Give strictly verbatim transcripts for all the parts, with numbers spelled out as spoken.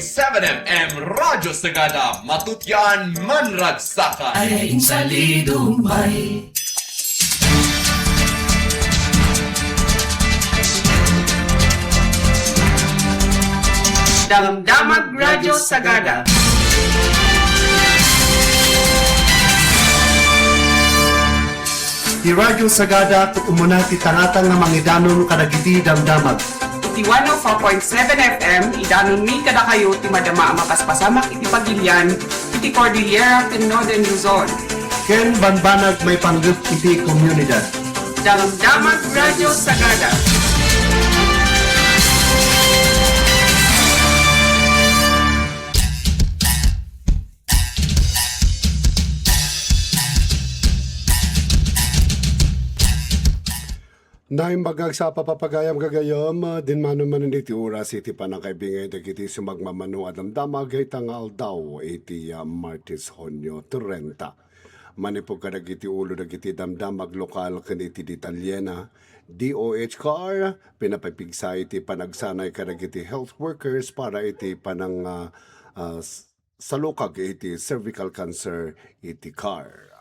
seven F M Radyo Sagada, matutyan manragsakay. Ay, insalido, may. Damdamag Radyo Sagada. Ti Radyo Sagada, ket umuna ti tangatang nga mangidanon kadagiti damdamag. Iti one oh four point seven F M, idanonmi kadakayo ti madama a mapaspasamak iti pagilian, iti Cordillera ken Northern Luzon. Ken bambanag maipanggep iti komunidad. Damdamag Radyo Sagada. Naimbag nga agsapa, papagayam, gagayam, dinmanon manen iti oras iti pannakaibingay dagiti sumagmamano a damdamag ita nga aldaw iti, ah, Martes, Hunio trenta. Manipud kadagiti ulo dagiti damdamag lokal ken iti detalyena, D O H car pinapipigsa iti panagsanay kadagiti health workers para iti panang, ah, ah, s-, salukag iti cervical cancer iti car.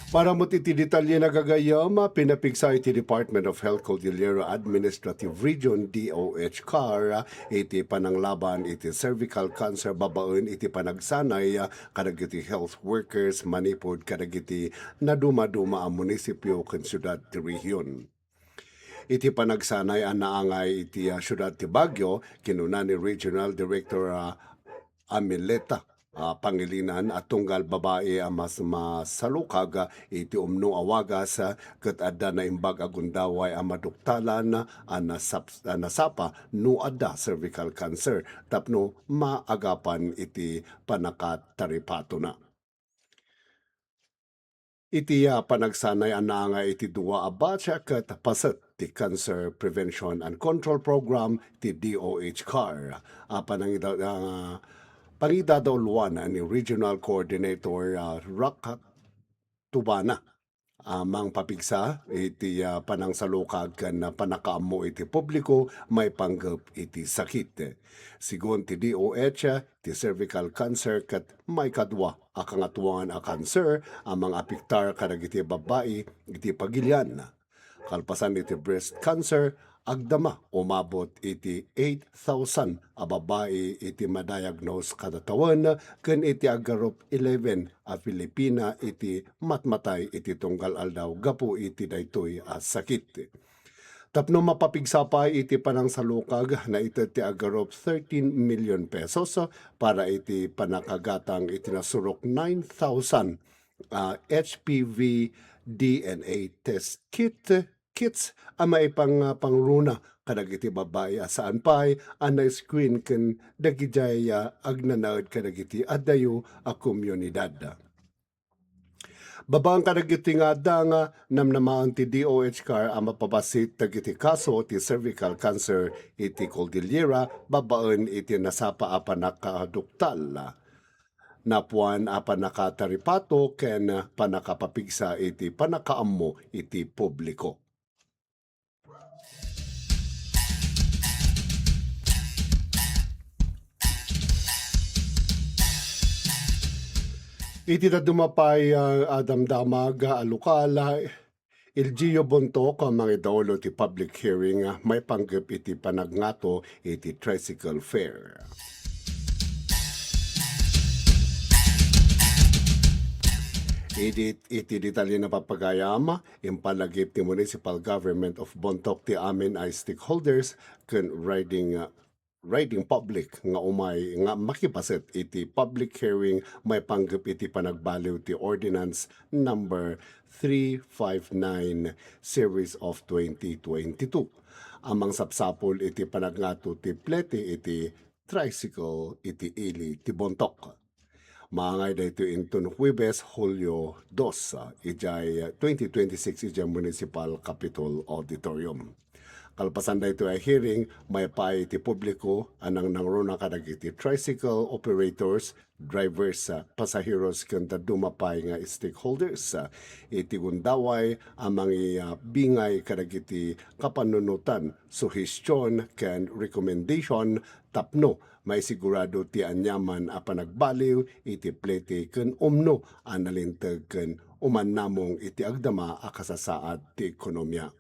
Para met iti detalye, gagayam, pinapigsa iti Department of Health Cordillera Administrative Region, D O H car, iti pananglaban iti cervical cancer babaen iti panagsanay kadagiti health workers manipud kadagiti nadumaduma a munisipio ken siudad ti rehion. Iti panagsanay a naangay iti, ah, siudad ti Baguio, kinuna ni Regional Director, ah, Amileta, ah, Pangilinan a tunggal babai a mas masalukag, ah, iti umno a wagas, ah, ket adda naimbag a gundaway a maduktalan a nasap-, a nasapa no adda cervical cancer tapno maagapan iti pannakataripatona. Iti, ah, panagsanay a naangay iti dua a batch ket paset ti Cancer Prevention and Control Program ti D O H car a panangida-, ah, pangidadauluan ni Regional Coordinator, ah, Rakat Tubana a mangpapigsa iti, ah, panangsalukag ken pannakaammo iti publiko maipanggep iti sakit. Sigun ti D O H, ti cervical cancer ket maikadua a kangatoan a kanser a mangapektar kadagiti babbai iti pagilian. Kalpasan iti breast cancer, agdama umabot iti eight thousand a babbai iti madiagnose kada tawen ken iti agarup eleven a Filipina iti matmatay iti tunggal aldaw gapu iti daytoy a sakit. Tapno mapapigsa pay iti panangsalukag, naited ti agarup thirteen million pesos para iti pannakagatang iti nasurok nine thousand, ah, H P V D N A test kit, kits a maipangruna kadagiti babbai a saan pay a na-screen ken dagidiay, ah, agnanaed kadagiti adayo a komunidad. Babaen kadagiti nga adda nga namnamaen ti D O H car a mapabassit dagiti kaso ti cervical cancer iti Cordillera babaen iti nasapa a pannakaduktal, napuan a pannakataripato ken pannakapapigsa iti pannakaammo iti publiko. Iti dadduma pay, ah, a damdamag a lokal, ah, L G U Bontoc a mangidaolo ti public hearing, ah, maipanggep iti panagngato iti tricycle fare. Idi, iti detalye na papagayam, impalagip ti Municipal Government of Bontoc ti amin a stakeholders ken riding, uh, riding public nga umay nga makipaset iti public hearing maipanggep iti panagbaliw ti Ordinance Number three five nine Series of twenty twenty-two a mangsapsapul iti panagngato ti plete iti tricycle iti ili ti Bontoc. Maangay daytoy inton Huwebes, Hulyo dos, idiay twenty twenty-six idiay Municipal Capitol Auditorium. Kalpasan daytoy a hearing, maipaay iti publiko a nangnangruna kadagiti tricycle operators, drivers, ah, pasaheros, ken dadduma pay nga stakeholders, ah, iti gundaway a mangibingay kadagiti kapanunotan, suhestion, ken recommendation tapno maisigurado ti aniaman a panagbaliw iti plete ken umno a nalinteg ken umannamong iti agdama a kasasaad ti ekonomia.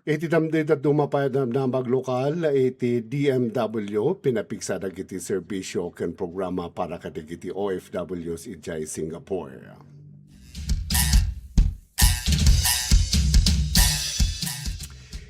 Iti damdam, dadduma pay a damdamag lokal iti D M W, pinapigsa dagiti serbisyo ken programa para kadagiti O F Ws idiay Singapore.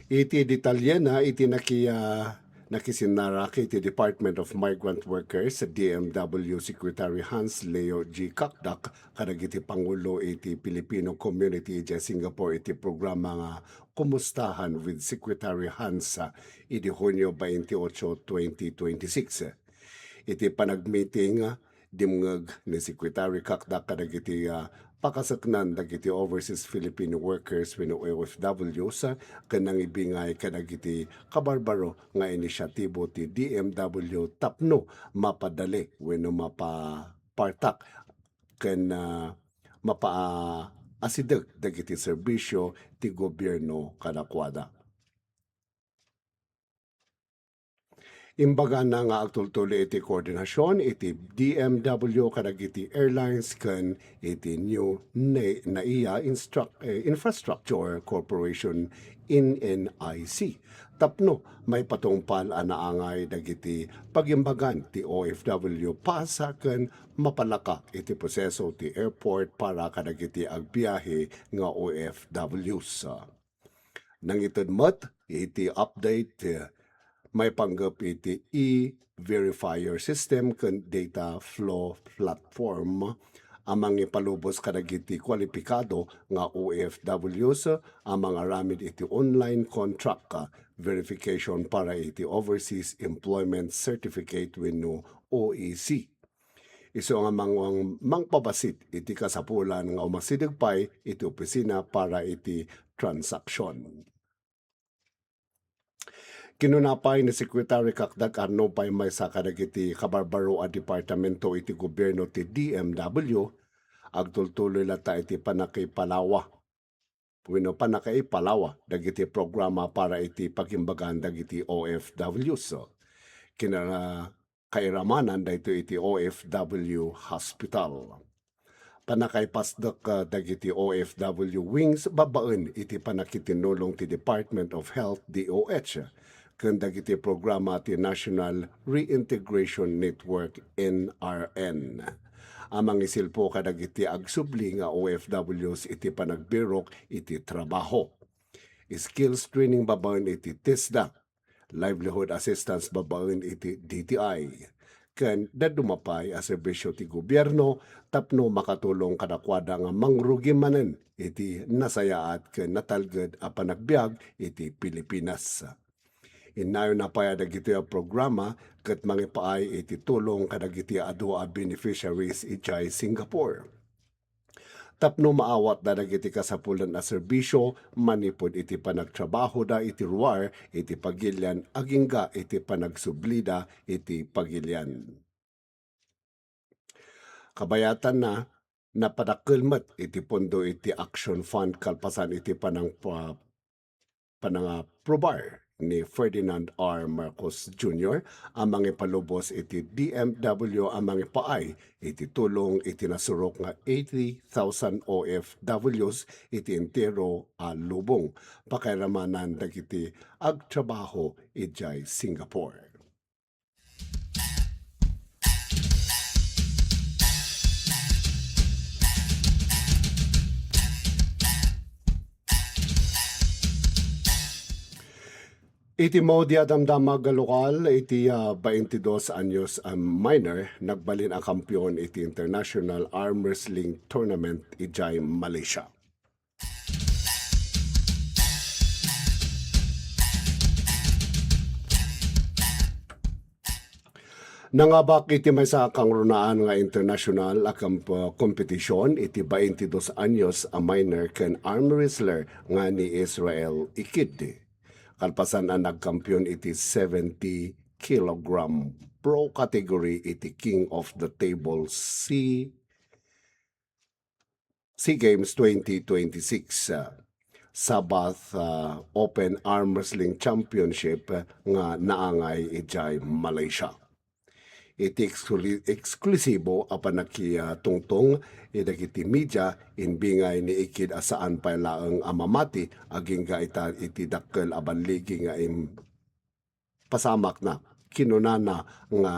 Iti detalyena, iti naki-, ah, nakisinnarak iti Department of Migrant Workers, D M W Secretary Hans Leo G Cacdac kadagiti pangulo iti Filipino community idiay Singapore iti programa nga Kumustahan with Secretary Hans, ah, idi Hunio twenty-eight, twenty twenty-six. Iti panagmeeting, ah, dimngeg ni Secretary Cacdac kadagiti, ah, pakaseknan dagiti overseas Filipino workers wenno O F Ws, ah, ken nangibingay kadagiti kabarbaro nga inisyatibo ti D M W tapno mapadali wenno mapapartak ken, ah, mapaasideg dagiti serbisyo ti gobierno kadakuada. Imbagana nga agtultuloy iti koordinasion iti D M W kadagiti airlines ken iti New Ne-, Naiya Instruct-, eh, Infrastructure Corporation, N N I C, tapno maipatungpal a naangay dagiti pagimbagan ti O F W pass ken mapalaka iti proseso ti airport para kadagiti agbiahe nga O F Ws. Nangited met iti update, eh, maipanggep iti e-verifier system ken data flow platform a mangipalubos kadagiti kwalipikado nga O F Ws a mangaramid iti online contract verification para iti Overseas Employment Certificate wenno O E C. Isu nga mang-, mangpabasit iti kasapulan nga umasideg pay iti opisina para iti transaksyon. Kinuna pay ni Secretary Cacdac, arno pay maysa kadagiti kabarbaro a departamento iti gobierno ti D M W, agtultuloy latta iti pannakaipalawa wenno pannakaipalawa dagiti programa para iti pagimbagan dagiti O F Ws. Kinakairamanan daytoy iti O F W Hospital. Pannakaipasdek, ah, dagiti O F W wings babaen iti pannakitinnulong ti Department of Health, D O H, ken dagiti programa ti National Reintegration Network, N R N, a mangisilpo kadagiti agsubli nga O F Ws iti panagbirok iti trabaho. Skills training babaen iti TESDA, livelihood assistance babaen iti D T I, ken dadduma pay a serbisyo ti gobierno tapno makatulong kadakuada nga mangrugi manen iti nasayaat ken natalged a panagbiag iti Pilipinas. Innayonna pay a dagitoy a programa ket mangipaay iti tulong kadagiti adu a beneficiaries idiay Singapore. Tapno maawatda dagiti kasapulan a serbisyo manipud iti panagtrabahoda iti ruar iti pagilian agingga iti panagsublida iti pagilian. Kabayatanna, napadakkel met iti pondo iti Action Fund kalpasan iti panangpa-, panangaprobar ni Ferdinand R Marcos Junior a mangipalubos iti D M W a mangipaay iti tulong iti nasurok nga eighty thousand O F Ws iti entero a lubong pakairamanan dagiti agtrabaho idiay Singapore. Iti maudi a damdamag a lokal, iti, ah, baintidos anyos a minor, nagbalin a kampiyon iti International Arm Wrestling Tournament idiay Malaysia. Nangabak iti maysa a kangrunaan nga international a kamp-, kompetisyon iti baintidos anyos a minor ken arm wrestler nga ni Israel Ikid. Kalpasan a nagkampiyon iti seventy kilogram pro category iti King of the Table C SEA Games twenty twenty-six, ah, Sabah, ah, Open Arm Wrestling Championship, ah, nga naangay idiay Malaysia. Iti eksklu-, eksklusibo a panakitungtong dagiti media, imbingay ni Ikid a saan pay laeng a mamati agingga ita iti dakkel a balligi nga im-, pasamakna. Kinunana nga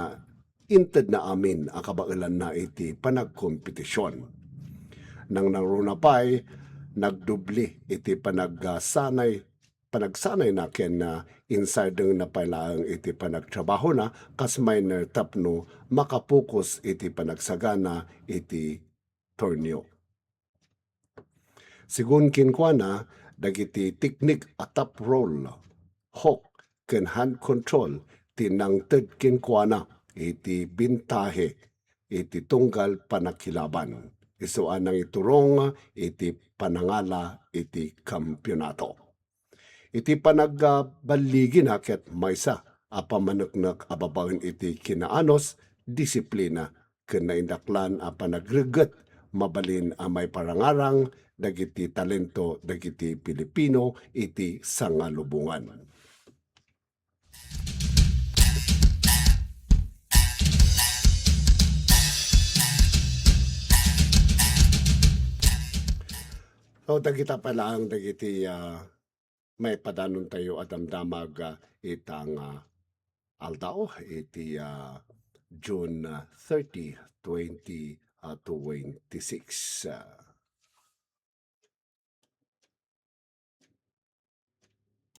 intedna amin a kabaelanna iti panagkompetisyon. Nangnangruna pay, nagdubli iti panagsanay, panagsanayna ken, ah, insardengna pay laeng iti panagtrabahona kas minor tapno makapokus iti panagsagana iti torneo. Sigun kenkuana, dagiti teknik a top roll, hook, ken hand control ti nangted kenkuana iti bintahe iti tunggal panakilaban. Isu a nangiturong iti panangala iti kampiyonato. Iti panagballigina ket maysa a pammaneknek a babaen iti kinaanos, disiplina, ken naindaklan a panagregget mabalin a maiparangarang dagiti talento dagiti Pilipino iti sangalubongan. So, dagita pa laeng dagiti, ah, maipadanontayo a damdamag, ah, ita nga aldaw iti, ah, June, ah, thirty, twenty, ah, twenty-six. Ah,